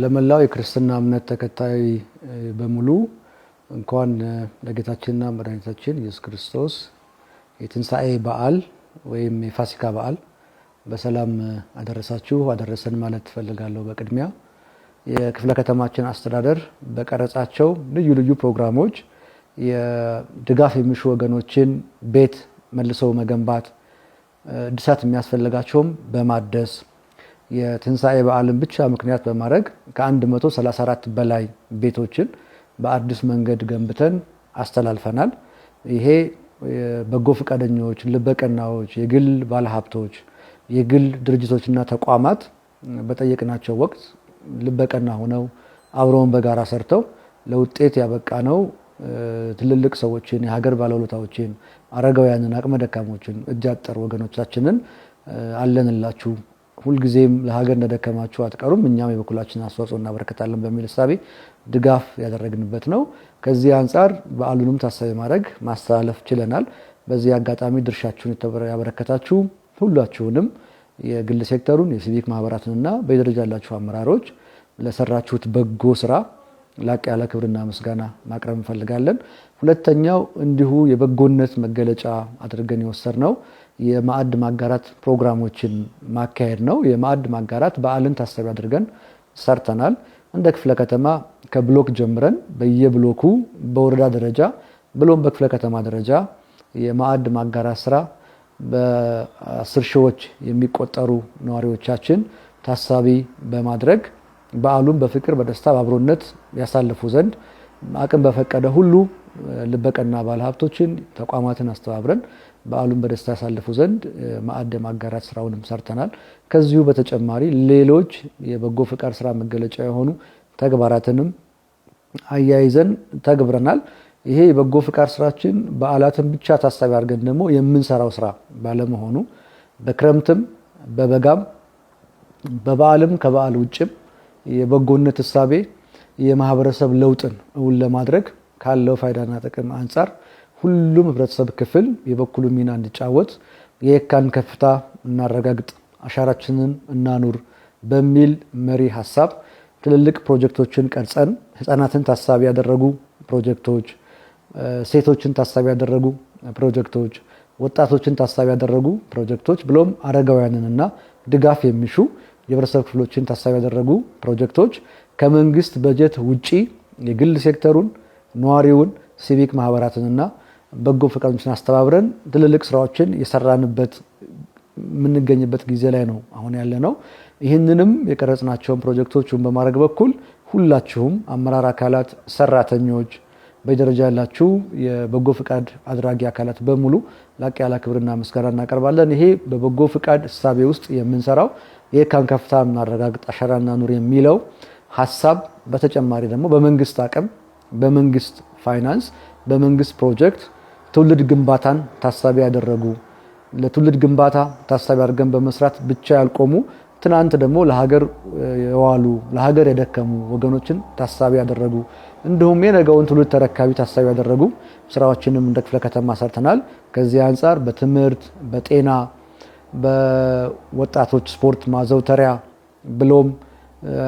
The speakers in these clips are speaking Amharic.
ለመላው የክርስትና እምነት ተከታይ በሙሉ እንኳን ለጌታችንና መድኃኒታችን ኢየሱስ ክርስቶስ የትንሣኤ በዓል ወይም የፋሲካ በዓል በሰላም አደረሳችሁ አደረሰን ማለት እፈልጋለሁ። በቅድሚያ የክፍለ ከተማችን አስተዳደር በቀረጻቸው ልዩ ልዩ ፕሮግራሞች የድጋፍ የሚሹ ወገኖችን ቤት መልሰው መገንባት፣ እድሳት የሚያስፈልጋቸውም በማደስ የትንሣኤ በዓልን ብቻ ምክንያት በማድረግ ከ134 በላይ ቤቶችን በአዲስ መንገድ ገንብተን አስተላልፈናል። ይሄ በጎ ፈቃደኞች፣ ልበቀናዎች፣ የግል ባለሀብቶች፣ የግል ድርጅቶችና ተቋማት በጠየቅናቸው ወቅት ልበቀና ሆነው አብረውን በጋራ ሰርተው ለውጤት ያበቃ ነው። ትልልቅ ሰዎችን፣ የሀገር ባለውለታዎችን፣ አረጋውያንን፣ አቅመ ደካሞችን፣ እጅ አጠር ወገኖቻችንን አለንላችሁ፣ ሁልጊዜም ለሀገር እንደደከማችሁ አትቀሩም፣ እኛም የበኩላችንን አስተዋጽኦ እናበረከታለን በሚል እሳቤ ድጋፍ ያደረግንበት ነው። ከዚህ አንጻር በዓሉንም ታሳቢ ማድረግ ማስተላለፍ ችለናል። በዚህ አጋጣሚ ድርሻችሁን ያበረከታችሁ ሁላችሁንም የግል ሴክተሩን፣ የሲቪክ ማህበራትንና በደረጃ ያላችሁ አመራሮች ለሰራችሁት በጎ ስራ ላቅ ያለ ክብርና ምስጋና ማቅረብ እንፈልጋለን። ሁለተኛው እንዲሁ የበጎነት መገለጫ አድርገን የወሰድነው የማዕድ ማጋራት ፕሮግራሞችን ማካሄድ ነው። የማዕድ ማጋራት በዓልን ታሳቢ አድርገን ሰርተናል። እንደ ክፍለ ከተማ ከብሎክ ጀምረን በየብሎኩ በወረዳ ደረጃ ብሎም በክፍለ ከተማ ደረጃ የማዕድ ማጋራት ስራ በ10 ሺዎች የሚቆጠሩ ነዋሪዎቻችን ታሳቢ በማድረግ በዓሉን በፍቅር፣ በደስታ፣ በአብሮነት ያሳልፉ ዘንድ አቅም በፈቀደ ሁሉ ልበቀና ባለሀብቶችን፣ ተቋማትን አስተባብረን በዓሉን በደስታ ያሳልፉ ዘንድ ማዕድ የማጋራት ስራውንም ሰርተናል። ከዚሁ በተጨማሪ ሌሎች የበጎ ፍቃድ ስራ መገለጫ የሆኑ ተግባራትንም አያይዘን ተግብረናል። ይሄ የበጎ ፍቃድ ስራችን በዓላትን ብቻ ታሳቢ አድርገን ደግሞ የምንሰራው ስራ ባለመሆኑ በክረምትም በበጋም በበዓልም ከበዓል ውጭም የበጎነት እሳቤ የማህበረሰብ ለውጥን እውን ለማድረግ ካለው ፋይዳና ጥቅም አንጻር ሁሉም ህብረተሰብ ክፍል የበኩሉ ሚና እንዲጫወት የየካን ከፍታ እናረጋግጥ፣ አሻራችንን እናኑር በሚል መሪ ሀሳብ ትልልቅ ፕሮጀክቶችን ቀርጸን ህፃናትን ታሳቢ ያደረጉ ፕሮጀክቶች፣ ሴቶችን ታሳቢ ያደረጉ ፕሮጀክቶች፣ ወጣቶችን ታሳቢ ያደረጉ ፕሮጀክቶች ብሎም አረጋውያንንና ድጋፍ የሚሹ የህብረተሰብ ክፍሎችን ታሳቢ ያደረጉ ፕሮጀክቶች ከመንግስት በጀት ውጪ የግል ሴክተሩን፣ ነዋሪውን፣ ሲቪክ ማህበራትንና በጎ ፈቃደኞችን አስተባብረን ትልልቅ ስራዎችን የሰራንበት የምንገኝበት ጊዜ ላይ ነው አሁን ያለ ነው። ይህንንም የቀረጽናቸውን ፕሮጀክቶችን በማድረግ በኩል ሁላችሁም አመራር አካላት፣ ሰራተኞች፣ በደረጃ ያላችሁ የበጎ ፍቃድ አድራጊ አካላት በሙሉ ላቅ ያለ ክብርና ምስጋና እናቀርባለን። ይሄ በበጎ ፍቃድ እሳቤ ውስጥ የምንሰራው የካን ከፍታ እናረጋግጥ፣ አሻራ እናኑር የሚለው ሀሳብ በተጨማሪ ደግሞ በመንግስት አቅም፣ በመንግስት ፋይናንስ፣ በመንግስት ፕሮጀክት ትውልድ ግንባታን ታሳቢ ያደረጉ፣ ለትውልድ ግንባታ ታሳቢ አድርገን በመስራት ብቻ ያልቆሙ፣ ትናንት ደግሞ ለሀገር የዋሉ፣ ለሀገር የደከሙ ወገኖችን ታሳቢ ያደረጉ፣ እንዲሁም የነገውን ትውልድ ተረካቢ ታሳቢ ያደረጉ ስራዎችንም እንደ ክፍለ ከተማ ሰርተናል። ከዚህ አንጻር በትምህርት፣ በጤና፣ በወጣቶች ስፖርት ማዘውተሪያ ብሎም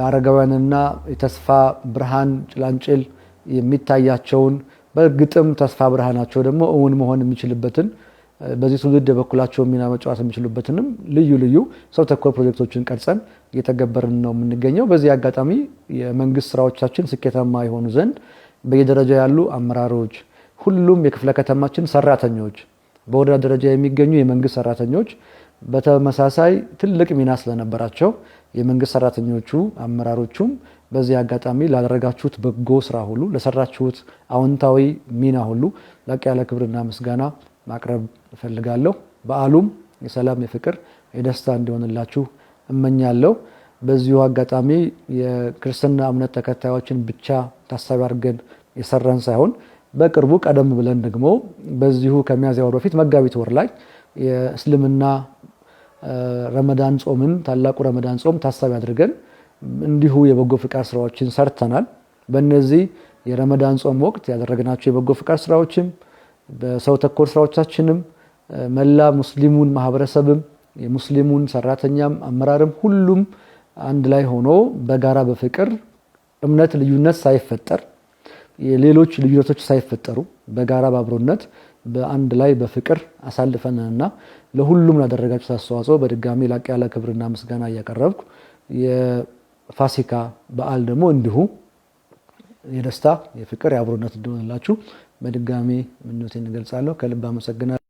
አረጋውያንና የተስፋ ብርሃን ጭላንጭል የሚታያቸውን፣ በእርግጥም ተስፋ ብርሃናቸው ደግሞ እውን መሆን የሚችልበትን፣ በዚህ ትውልድ የበኩላቸው ሚና መጫወት የሚችሉበትንም ልዩ ልዩ ሰው ተኮር ፕሮጀክቶችን ቀርጸን እየተገበርን ነው የምንገኘው። በዚህ አጋጣሚ የመንግስት ስራዎቻችን ስኬታማ የሆኑ ዘንድ በየደረጃ ያሉ አመራሮች፣ ሁሉም የክፍለ ከተማችን ሰራተኞች፣ በወረዳ ደረጃ የሚገኙ የመንግስት ሰራተኞች በተመሳሳይ ትልቅ ሚና ስለነበራቸው የመንግስት ሰራተኞቹ አመራሮቹም በዚህ አጋጣሚ ላደረጋችሁት በጎ ስራ ሁሉ፣ ለሰራችሁት አዎንታዊ ሚና ሁሉ ላቅ ያለ ክብርና ምስጋና ማቅረብ እፈልጋለሁ። በዓሉም የሰላም፣ የፍቅር፣ የደስታ እንዲሆንላችሁ እመኛለሁ። በዚሁ አጋጣሚ የክርስትና እምነት ተከታዮችን ብቻ ታሳቢ አድርገን የሰራን ሳይሆን በቅርቡ ቀደም ብለን ደግሞ በዚሁ ከሚያዝያ ወር በፊት መጋቢት ወር ላይ የእስልምና ረመዳን ጾምን፣ ታላቁ ረመዳን ጾም ታሳቢ አድርገን እንዲሁ የበጎ ፍቃድ ስራዎችን ሰርተናል። በእነዚህ የረመዳን ጾም ወቅት ያደረግናቸው የበጎ ፍቃድ ስራዎችም በሰው ተኮር ስራዎቻችንም መላ ሙስሊሙን ማህበረሰብም የሙስሊሙን ሰራተኛም አመራርም ሁሉም አንድ ላይ ሆኖ በጋራ በፍቅር እምነት ልዩነት ሳይፈጠር፣ የሌሎች ልዩነቶች ሳይፈጠሩ በጋራ በአብሮነት በአንድ ላይ በፍቅር አሳልፈንና ለሁሉም ላደረጋችሁት አስተዋጽኦ በድጋሚ ላቅ ያለ ክብርና ምስጋና እያቀረብኩ፣ የፋሲካ በዓል ደግሞ እንዲሁ የደስታ፣ የፍቅር፣ የአብሮነት እንዲሆንላችሁ በድጋሚ ምኞቴን እገልጻለሁ። ከልብ አመሰግናለሁ።